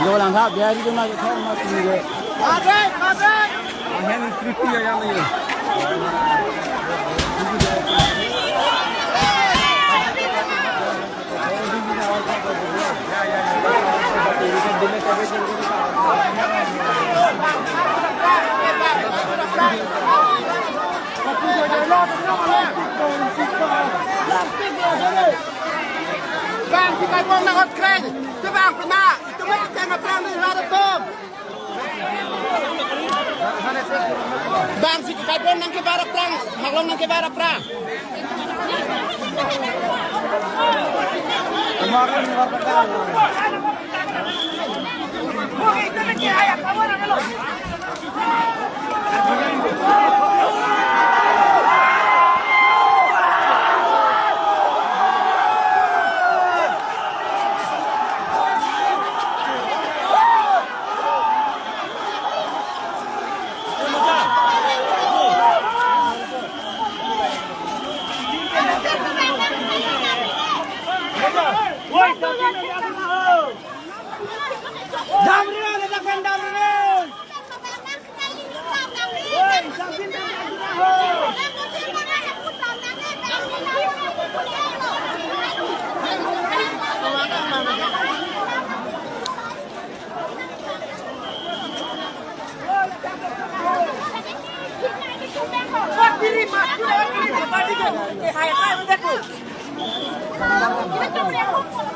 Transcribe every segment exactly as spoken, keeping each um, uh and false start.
Yo lang ha, biar itu mah, itu mah tinggi. Ahen instruksi ya yang ini. Bang, si kai pon na hot kren. Coba ang pena. Itu mah kena perang di hadapan. Bang, si kai pon nangkebar aphrang, maglong nangkebar aphrang.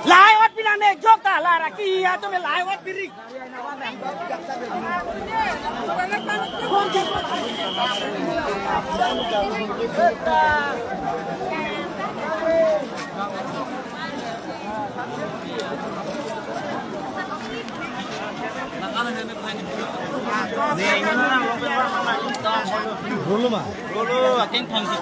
Lahai ot pinane jok ta la raki ya tu me lahai ot piri. Rolo ma. Rolo, ating thang si.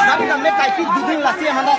Kami kami kaipik duding lasi mana?